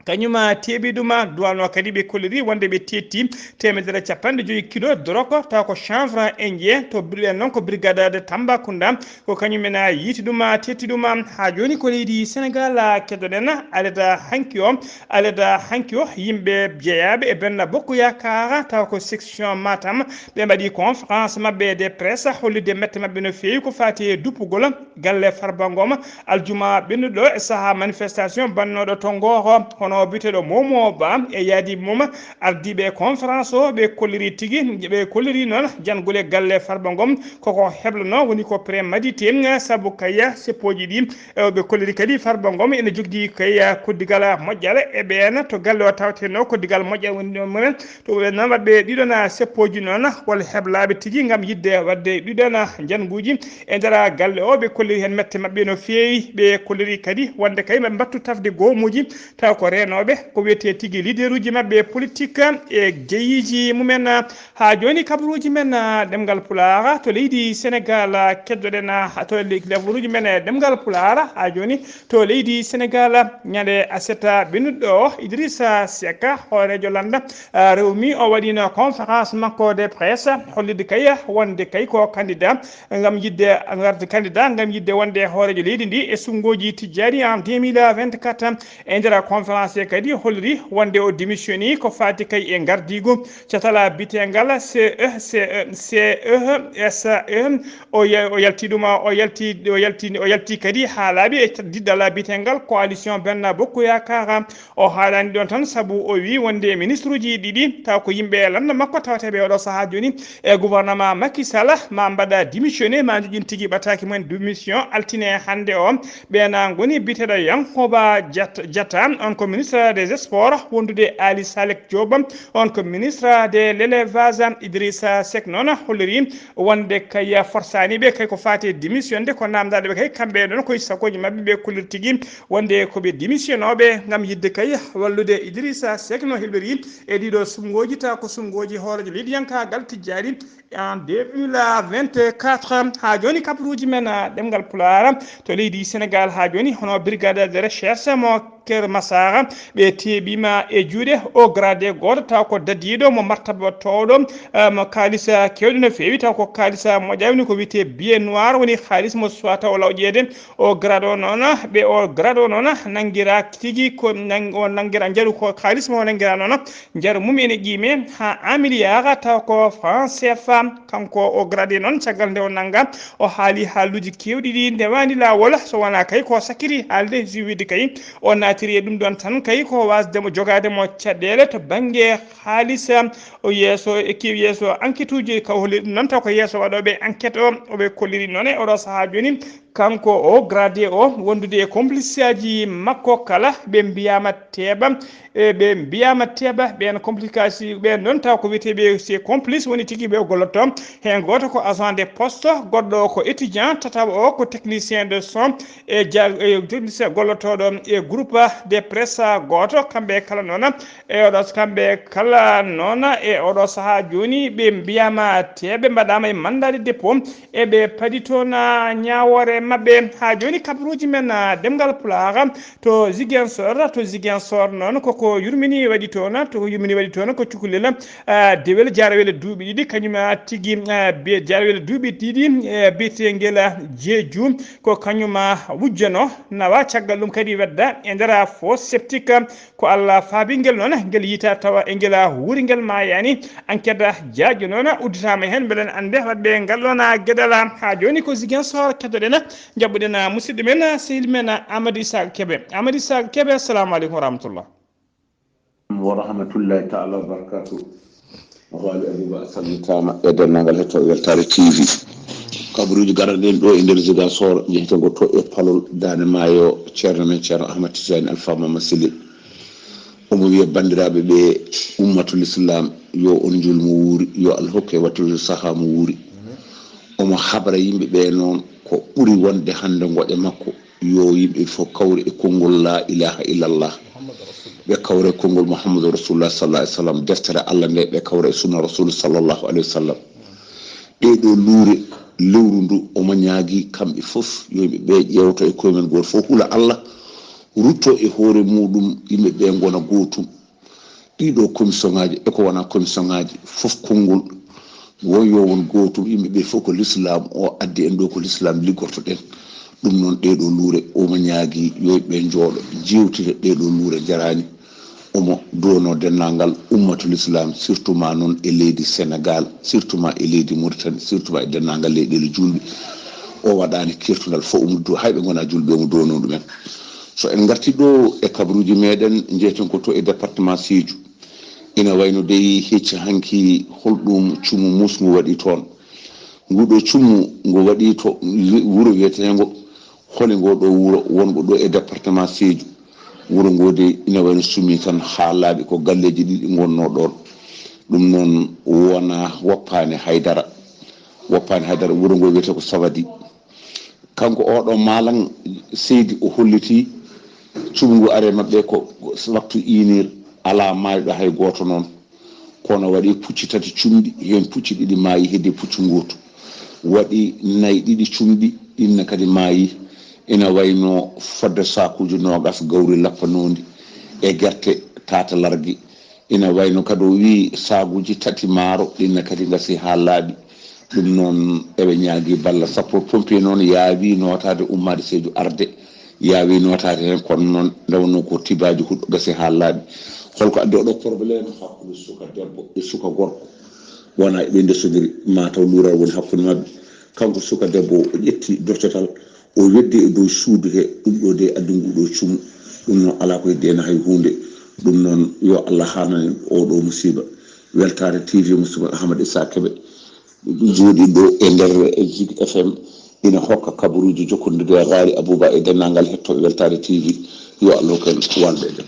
Kañum teɓi ɗum, duwano kadi ɓe kolliri wonde ɓe tetti temedere capanɗe joyi kilo doroko tawa ko chanvre indien to bri-, noon ko brigade de Tambacounda. Ko kañum en yiiti ɗum, tetti ɗum. Ha joni ko leydi Sénégal keddoɗen aleda hanki o, aleda hanki o yimɓe jeeyaɓe e Benno Bokk Yaakaar tawa ko section Matam ɓe mbaɗi conférence maɓɓe de presse hollitde mette maɓɓe no feewi ko fati e duppugol galle Farba Ngom aljuma ɓennuɗo e saha manifestation bannoɗo to Ngoro. Hono biteɗo Momo Ba e yaadi mum ardiiɓe conférence o, ɓe kolliri tigi, ɓe kolliri noon jangule galle Farba Ngom koko heblano woni ko prémédité, sabu kaya seppoji ɗi, e, ɓe kolliri kadi Farba Ngom ene jogdi kaya koddigal moƴƴal e ɓeen to galle o tawteno koddigal moƴƴal woni ɗon mumen. To ɓe noon waɗɓe ɗiɗon seppoji noon wol heblaɓe tigi ngam yidde wadde ɗiɗon janguji e nder galle o, ɓe kolliri hen mette maɓɓe no feewi. Ɓe kolliri kadi wonde kay maɓe mbattu tafde goomuji taw ko reenooɓe, ko wiyetee tigi leaderuuji maɓɓe politique e jeyiiji mumen. Haa jooni kabaruuji men, ah, ɗemngal Pulaar to leydi Senegaal, ah, keddoɗen, ah, to le-, kabaruuji men e ɗemngal Pulaar haa jooni to leydi Senegaal. Ñande aset ɓennuɗo o, Idrissa Seck, hooreejo lannda, ah, rewmi o waɗiino conférence makko de presse, hollitde kay wonde kay ko candidat ngam yidde, ngarde candidat ngam yidde wonde hooreejo leydi ndi e suɓngooji tijjaari en deux mille vingt-quatre. E nder conférence he kadi holliri wonde o démissionni ko faati kay e ngardiigu catal bitengal C E, C E, C E S E. O ya-, o yalti ɗum, o yalti, o yalti, o yalti kadi haa laaɓi e diɗɗal bitengal Coalition Benno Bokk Yaakaar. O haalani ɗon tan sabu o wi wonde ministre uji ɗiɗi taw ko yimɓe lannda makko tawateɓe oɗo sahaa jooni e gouvernement Macky Sall ma mbaɗa démissionné, ma joƴƴin tigi ɓataaki mumen démission altine hannde o. Ɓeena ngoni biteɗo Yankoba Diat-, Diatta, on ko ministre des sports, wondude Ali Salek Diop, on ko ministre de l'élevage. Idrissa Seck noon holliri wonde kay forsaani ɓe kay ko faati e démission de, ko namdaɗo ɓe kay kamɓe ɗon koye sagoji maɓɓe ɓe kolliri tigi wonde ko ɓe démissionnoɓe ngam yidde kay wallude Idrissa Seck no hebliri e ɗiɗo suɓngooji taw ko suɓngooji hooreejo leydiyankagal tijjaari en deux mille vingt-quatre. Haa jooni kabaruuji men, ah, ɗemngal Pulaar to leydi Senegaal haa jooni hono brigade de recherche mo Keur Massar ɓe teɓima e juuɗe o gradé gooto taw ko dadiiɗo mo martaba toowɗo, ah, mo kaalis, ah, kewɗi no feewi taw ko kaalis, ah, moƴƴaani ko wiyetee billet noir woni kaalis mo suwata o lawƴeede. O grade o noon, ɓe o grade o noon nanngira tigi ko nang-, o nanngira njaru ko kaalis mo nanngira noon, njaru mum ene qiime haa un milliard taw ko franc C F A. Kanko o grade noon caggal nde o nannga, o haali haaluuji keewɗi ɗi ndewaani laawol, so wonaa kay ko sakkiti haalde, si wiide kay o naatiri e ɗum ɗoon tan kay ko waasde mo jogaade mo caɗeele to bannge kaalis. O yeeso e kew-, yeeso enquête uji ka holli ɗum noon taw ko yeeso waɗooɓe enquête o, o ɓe kolliri noon e oɗo sahaa jooni. Kanko o gradé o wondude e complice aji makko kala, ɓe mbiyaama teeɓa, e ɓe mbiyaama teeɓa, ɓeen complice aji ɓeen noon taw ko wiyeteeɓe c'est complice woni tigi ɓe gollotoo. Heen gooto ko agent de poste, goɗɗo ko étudiant, tataɓo o ko technicien de son, e ja-, e technicien gollotooɗo e groupe de presse gooto. Kamɓe kala noon e oɗo, kamɓe kala noon e oɗo sahaa jooni ɓe mbiyaama teeɓe, mbaɗaama e mandat de dépôt, e ɓe padi toon, ah, ñaawoore maɓɓe. Haa jooni kabaruuji men, ah, ɗemngal Pulaar to Ziguinchor, to Ziguinchor noon koko yurmini waɗi toon, to ko yurmini waɗi toon ko cukalel, ah, dewel jarawel duuɓi ɗiɗi, kañum, ah, tigi, ah, bi-, jarawel duuɓi ɗiɗi, eh, biyeteengel, ah, Jeeju, ko kañum, ah, wujjano nawa, caggal ɗum kadi wedda e nder, ah, fosse septique. Ko Allah faabi ngel noon, ngel yiita tawa e ngel wuuri, ngel maayaani. Enquête jaaƴi noon, udditaama heen, mbele en annde waɗɓe ngal ɗoon geɗal. Haa jooni ko Ziguinchor keddoɗen, njaɓɓuɗen musidɗo men, sehil men Amadou Issa Kébé. Amadou Issa Kébé, assalamu aleykum wa rahmatullah. Wa rahmatullahi taala wa barakatuh. Waali Abouba, a salmitaama e denndaangal hettooɓe Weltaare T V. Kabaruuji garanɗi en ɗo e nder Ziguinchor, njeheten ko to e palol Daande Maayo, ceerno men, ceerno Ahmad Tijani Alpha Mama Sili. Omo wiya banndiraaɓe ɓe ummatul Islam, yo on njul mo wuuri, yo Allah hokku e wattude sahaa mo wuuri. Omo habra yimɓe ɓe noon ko ɓuri wonde hannde ngoƴa makko, yo yimɓe fof kawre e konngol la ilaha illallah. Ɓe kawra e konngol Muhammadu Rasulullah sallallahu alaihi wasallam, deftere Allah nde, ɓe kawra e sunna Rasul sallallahu alaihi wasallam. Ɗee ɗoo luure, lewru ndu, omo ñaagii kamɓe fof yo yimɓe ɓe ƴeewto e koye men, gooto fof hula Allah, rutto e hoore muuɗum, yimɓe ɓe ngona gootum. Ɗii ɗoo commission ŋaaji e ko wonaa commission ŋaaji fof, konngol won yo won gootum, yimɓe ɓe fof ko l'islam o addi en ɗo, ko l'islam liggortoɗen. Ɗum noon, ɗee ɗoo luure, omo ñaagii yo yimɓe njooɗo, njeewtida ɗee ɗoo luure, jaraani. Omo duwanoo denndaangal ummatul Islam, surtout ma noon e leydi Sénégal, surtout ma e leydi Mauritanie, surtout ma e denndaangal leyɗeele juulɓe. O waɗaani kertungal fof, omo du-, hay ɓe ngonaa juulɓe, omo duwanoo ɗumen. So en ngartii ɗo e kabaruuji meeɗen, njeyten ko to e département Sédhiou. Ina wayno dey hecci hanki holɗum cumu muusngu waɗi toon. Nguɗo cumu ngu waɗi to wi-, wuro wiyeteengo Holi ngo ɗo wuro wongo ɗo e département Sédhiou. Wuro ngo de ina wayno sumi tan haa laaɓi, ko galleeji ɗiɗi ngonno ɗoon. Ɗum noon wona woppaani haydara. Woppaani haydara, wuro ngo wiyetee ko Sawadi. Kanko oɗo maalan seydi o holliti cumu ngu are maɓɓe ko waktu inir, alaa maayɗo hay gooto noon. Kono waɗi pucci tati cumɗi, heen pucci ɗiɗi maayi, heddi puccu nguutu. Waɗi nayi ɗiɗi cumɗi, ɗinne kadi maayi. Ina wayno fodde saakuuji noogas gawri lappanoondi e gerte tata largi. Ina wayno kadi o wii saaguuji tati maaro, ɗinne kadi ngasi haa laaɓi. Ɗum noon, eɓe ñaagii balla. Sappo pompier noon yaawi nootaade ummaade Sédhiou arde. Yaawi nootaade heen, kono noon nde wonnoo ko tibaaji huɗo gasi haa laaɓi. Holko addi oɗo problème hakkunde suka debbo e suka gorko? Wona eɓe ndesodiri, ma taw luural woni hakkunde maɓɓe. Kanko suka debbo o, o ƴetti dototal, o weddi e dow suudu he, ɗum ɗo de addi nguɗo cumu. Ɗum noon alaa ko heddi heen hay huunde. Ɗum noon yo Allah haanan en oɗo musiba. Weltaare T V, musiba Ahmad Issa Kebe. Jooɗiiɗo e nder Zik F M ina hokka kabaruuji jokkondirde e Gaari Abuba e denndaangal hettooɓe Weltaare T V. Yo Allah hokku en walde e jam.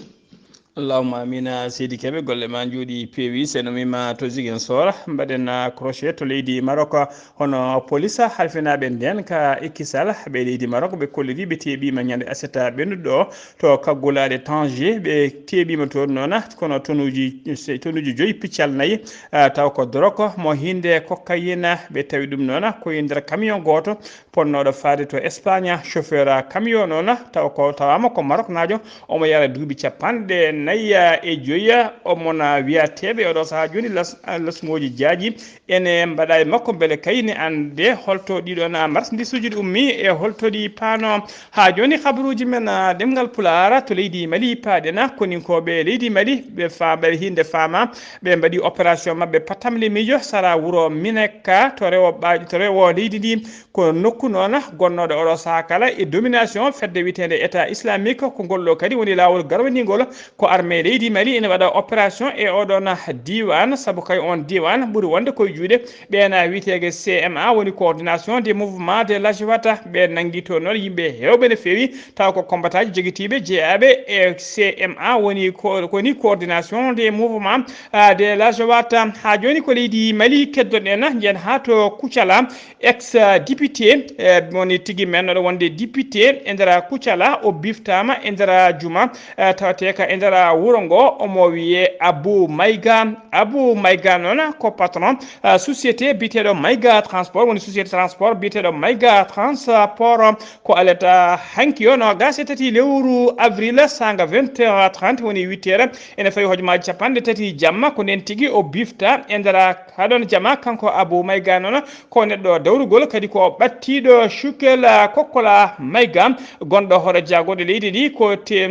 Allahumma amina. Seydi Kebe, golle ma njooɗi peewi. Seno mima to Ziguinchor, mbaɗen, ah, crochet to leydi Maroc. Hono police halfinaaɓe nden ka Ikisal, ɓe leydi Maroc, ɓe kolliri, ɓe teeɓiima ñande aset ɓennuɗo to kaggulaaɗe Tanger, ɓe teeɓiima toon noon, kono tonuuji, tonuuji joyi piccal nayi, ah, taw ko dorok mo hinnde cocaïne, ɓe tawi ɗum noon ko e nder camion gooto ponnooɗo faade to Espagne. Chauffeur camion noon, taw ko, tawaama ko Maroknaajo, omo yara duuɓi capanɗe nayi e joyi, omo na wiyateeɓe oɗo sahaa jooni las-, lasngooji jaaji, ene mbaɗa e makko mbele kayne annde holto ɗiɗon marchandisuuji ɗi ummi e holto ɗi paano. Haa jooni, habaruuji men, ah, ɗemngal Pulaar to leydi Mali paaɗen, ah, koninkooɓe leydi Mali, ɓe fa-, ɓe hinnde faama, ɓe mbaɗi opération maɓɓe Patamli Miijo, sara wuro Mineka, to rewo ɓa-, to rewo leydi ndi. Ko nokku noon gonnooɗo oɗo sahaa kala e domination fedde wiyeteende État Islamique, ko ngol ɗo kadi woni laawol garwaniingol ko Armée leydi Mali ene waɗa opération e oɗon diiwaan, sabu kay on diiwaan ɓuri wonde koye juuɗe ɓeen wiyeteeɓe C M A, woni coordination des mouvements de l'Ajwata. Ɓe nanngi toon noon yimɓe heewɓe no feewi, taw ko combattantji jogitiiɓe jeeyaaɓe e C M A, woni ko, ko ni coordination des mouvements, ah, de l'Ajwata. Haa jooni ko leydi Mali keddoɗen, njiyen haa to Kucala, ex député, eh, woni tigi mennoɗo wonde député e nder Kucala, o biftaama e nder juma, eh, tawateeka e nder wuro ngo, omo wiyee Abou Maïga. Abou Maïga noon ko patron, eh, société biyeteeɗo Maïga Transport, woni société transport biyeteeɗo Maïga Transport. Ko alata hanki o noogaas e tati lewru avril, saanga vingt heures trente, woni huit heures, ene fawi hojomaaji capanɗe tati jamma, ko ndeen tigi o bifta e nder haɗon jama, kanko Abou Maïga noon. Ko neɗɗo dawrugol, kadi ko ɓattiiɗo Cukel Kokkola Maïga, gonɗo hoore jaagorɗe leydi ndi, ko te-,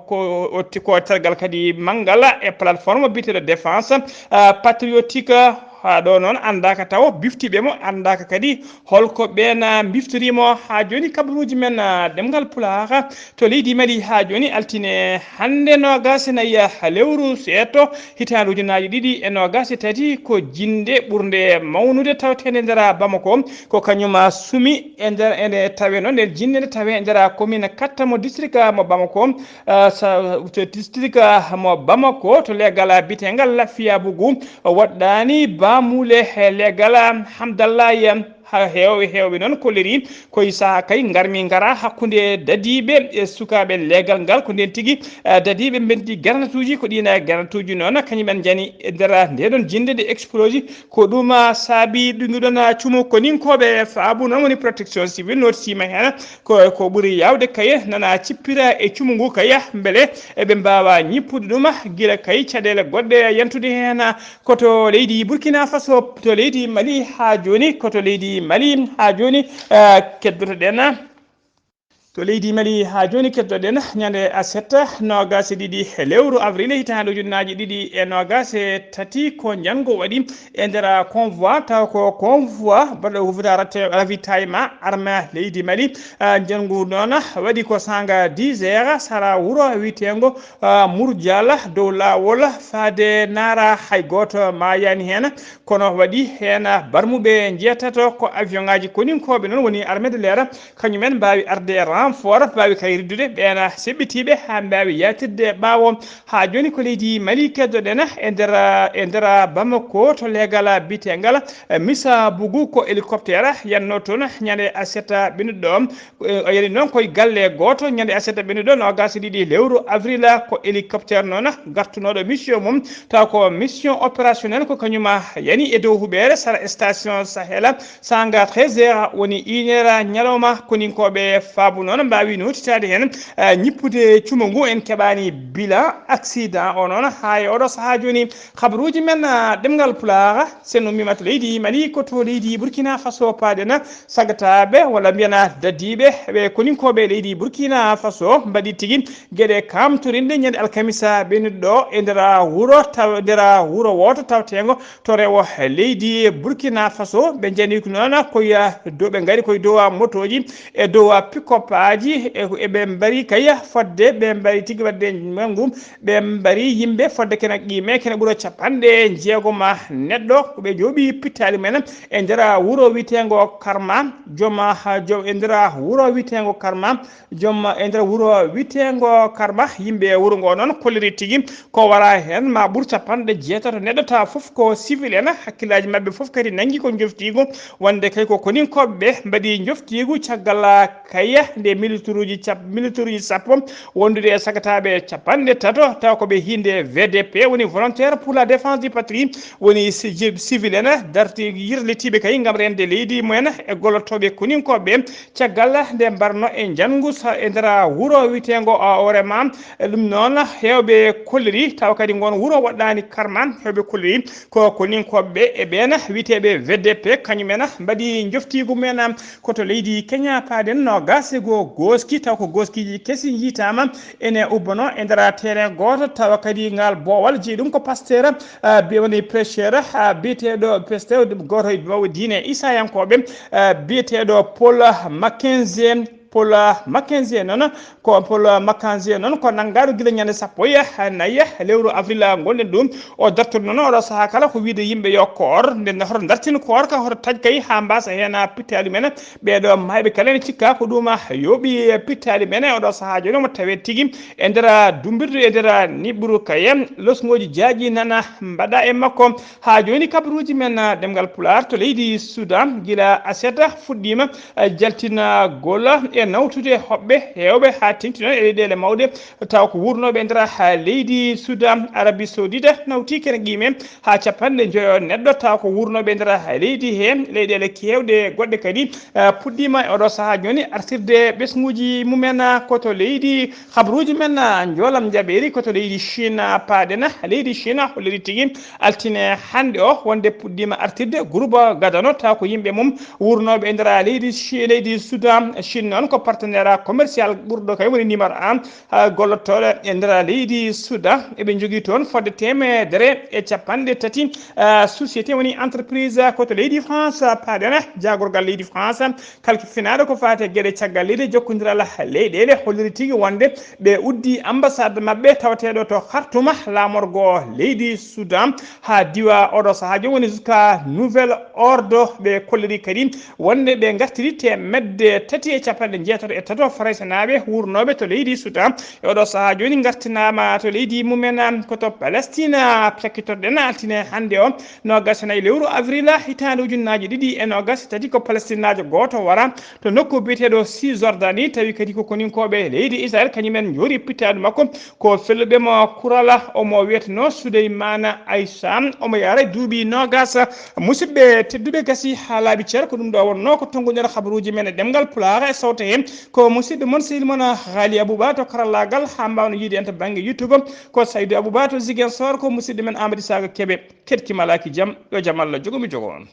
ko, ko tergal kadi manngal e plateforme biyeteeɗo Défense, ah, Patriotique. Haa ɗo noon anndaaka taw biftiiɓe mo, anndaaka kadi holko ɓeen, ah, mbiftorii mo. Haa jooni kabaruuji men, ah, ɗemngal Pulaar to leydi Mali haa jooni altine hannde noogaas e nayi lewru seeɗto hitaande ujunnaaji ɗiɗi e noogaas e tati, ko jinnde ɓurnde mawnude taweteende nder Bamako, ko kañum sumi e nder, ene tawe noon nden jinnde nde tawe e nder commune Katta mo district mo Bamako, ah, sa-, to district mo Bamako, to leegal biyeteengal Lafiya Bugu, waɗɗaani baamuule e leegal Hamdallaye. Haa heewɓe, heewɓe noon kollirii ko e sahaa kay ngarmi ngara hakkunde dadiiɓe e sukaaɓe leegal ngal, ko ndeen tigi, eh, dadiiɓe mbenti granatuuji, ko ɗiin granatuuji noon kañum en njani e nder ndee ɗoon jinnde nde explosé. Ko ɗum, ah, saabi ɗum ɗoon, ah, cumu koninkooɓe faabu noon woni protection civile nootitiima heen. Ko, ko ɓuri yaawde kay nana cippira e cumu ngu kay mbele eɓe mbaawa ñippude ɗum gila kay caɗeele goɗɗe yantude heen. Ko to leydi Burkina Faso, to leydi Mali haa jooni, ko to leydi Mali haa jooni, eh, keddoto-ɗen. To leydi Mali haa jooni keddoɗen ñande aset noogaas e ɗiɗi lewru avril hitaande ujunnaaji ɗiɗi e noogaas e tati, ko njanngu waɗi e nder convoi, taw ko convoi baɗɗo hufuta ravitaillement armée leydi Mali. Ah, njanngu noon waɗi ko saanga dix heures sara wuro wiyeteengo, ah, Murjala dow laawol faade Naara, hay gooto maayaani heen, kono waɗi heen barmuɓe njeetato ko avion ŋaaji koninkooɓe noon woni armée de l'air, kañum en mbaawi arde renfort, mbaawi kay riddude ɓeen seɓɓitiiɓe haa mbaawi yaatirde ɓaawo. Haa jooni ko leydi Mali keddoɗen e nder, e nder Bamako to leegal biyeteengal, eh, Misa Bugu, ko hélicoptère yanno toon ñande aset ɓennuɗo. Eh, o yani noon koye galle gooto ñande aset ɓennuɗo noogaas e ɗiɗi lewru avril, ko hélicoptère noon gartunooɗo mission mum, taw ko mission opérationnelle, ko kañum yani e dow huɓeere sara station Sahel. Saanga treize heures woni une heure ñalawma, koninkooɓe faabu noon mbaawi nootitaade heen, eh, ñippude cumu ngu. En keɓaani bilan accident o noon haa e oɗo sahaa jooni. Kabaruuji men, eh, ɗemngal Pulaar, sen ummiima to leydi Mali, ko to leydi Burkina Faso paaɗen. Sagataaɓe walla mbiyana dadiiɓe ɓe koninkooɓe leydi Burkina Faso mbaɗi tigi geɗe kaamtorinɗe ñande alkamisa ɓennuɗo e nder wuro taw-, nder wuro wooto tawteengo to rewo leydi Burkina Faso. Ɓe njani ko noon ko ya dow, ɓe ngari koye dow motooji e dow pick-up aji, e, e ɓe mbari kay fodde, ɓe mbari tigi waɗde manngu, ɓe mbari yimɓe fodde kene qime kene ɓura capanɗe jeegom neɗɗo, ko ɓe jooɓi pittaali mumen e nder wuro wiyeteengo Karma, joom, joom, e nder wuro wiyeteengo Karma, joom, e nder wuro wiyeteengo Karma, yimɓe wuro ngo noon kolliri tigi ko wara heen ma ɓur capanɗe jeetato neɗɗo, tawa fof ko civil en, hakkillaaji maɓɓe fof kadi nanngi ko njoftiigu, wonde kay ko koninkooɓe ɓe mbaɗi njoftiigu caggal kay nde militaire uji cap-, militaire uji sappo wondude e sagataaɓe capanɗe tato, tawa ko ɓe hinde V D P, woni Volontaire pour la Défense du Patrie, woni si-, civil en, darti yirlitiiɓe kay ngam rende leydi mumen e gollotooɓe koninkooɓe ɓe. Caggal nde mbarno e njanngu sa-, e nder wuro wiyeteengo Orema, e ɗum noon heewɓe kolliri, tawa kadi ngon wuro waɗɗaani Karma, heewɓe kolliri ko koninkooɓe ɓe e ɓeen wiyeteeɓe V D P, kañum en mbaɗi njoftiigu mumen ko to leydi Kenya paaɗen, noogaas e goo gooski, taw ko gooskiiji kesi njiitaama ene ubbono e nder terrain gooto, tawa kadi ngal boowal jeyi ɗum ko pasteur, ah, bi-, woni prêcheur, ah, biyeteeɗo pasteur gooto e mawɓe diine Isayankooɓe, ah, biyeteeɗo Paul Mackenzie. Paul Mackenzie noon, ko Paul Mackenzie noon ko nanngaɗo gila ñande sappo e nayi lewru avril ngonɗen ɗum. O dartoto noon oɗo sahaa kala ko wiide yimɓe yo koor, nde hoto dartin koor ka, hoto taƴ kay haa mbasa heen pittaali men. Ɓeeɗo maayɓe kala ene cikka ko ɗum yooɓi pittaali men. Oɗo sahaa jooni omo tawee tigi e nder dummbirdu, e nder niɓɓuru kay. Losngooji jaaƴi nana mbaɗa e makko. Haa jooni kabaruuji men, ah, ɗemngal Pulaar to leydi Sudan, gila aset fuɗɗiima, ah, jaltinagol e nawtude hoɓɓe heewɓe haa teeŋti noon e leyɗeele mawɗe, taw ko wuurnooɓe e nder, ah, leydi Sudan. Arabie Saoudite nawti kene qiime haa capanɗe njoyo neɗɗo, taw ko wuurnooɓe e nder, ah, leydi he leyɗeele keewɗe goɗɗe kadi, ah, puɗɗiima e oɗo sahaa jooni artirde ɓesnguuji mumen, ah, ko to leydi Habaruuji men, ah, njoolam njaɓeeri ko to leydi Chine, ah, paaɗen. Leydi Chine holliri tigi altine hannde o wonde puɗɗiima artirde groupe gadano taw ko yimɓe mum wuurnooɓe e nder leydi Chi-, leydi Sudan. Chine noon ko partenaire commercial ɓurɗo kay woni numéro un, ah, gollotooɗo e nder leydi Sudan. Eɓe njogii toon fodde teemedere e capanɗe tati, ah, société woni entreprise ko to leydi France, ah, paaɗen. Jaagorgal leydi France kalki finaaɗo ko faati e geɗe caggal leydi e jokkondiral leyɗeele holliri tigi wonde ɓe uddi ambassade maɓɓe tawateeɗo to Khartoum, laamorgo leydi Sudan, haa diwa oɗo sahaa jooni woni jusqu'à nouvel ordre. Ɓe kolliri kadi wonde ɓe ngartiri teemedde tati e capanɗe njeetato e tato Faraysenaaɓe wuurnooɓe to leydi Sudan. E oɗo sahaa jooni ngartinaama to leydi mumen ko to Palestine, cakkitoɗen altine hannde o. Noogas e nayi lewru avril hitaande ujunnaaji ɗiɗi e noogas e tati ko Palestinnaajo gooto wara to nokku biyeteeɗo Cisjordanie, tawi kadi ko koninkooɓe leydi Israel, kañumen njoori pittaali makko ko felluɓe mo kurala, omo wiyeteno Souleymane Aissa, omo yaara e duuɓi noogas. Musidɓe tedduɓe, gasi haa laaɓi cer, ko ɗum ɗo wonnoo ko tonngude habaruuji men e ɗemngal Pulaar e sawte heen. Ko musidɗo mon, sehil mon, Haali Abouba to karallaagal, haa mbaawno yiide en to bannge YouTube, ko Saydou Abouba to Ziguinchor, ko musidɗo men Amadou Saga Kebe. Keɗki malaaki jam, yo jam Allah jogo mi jogo on.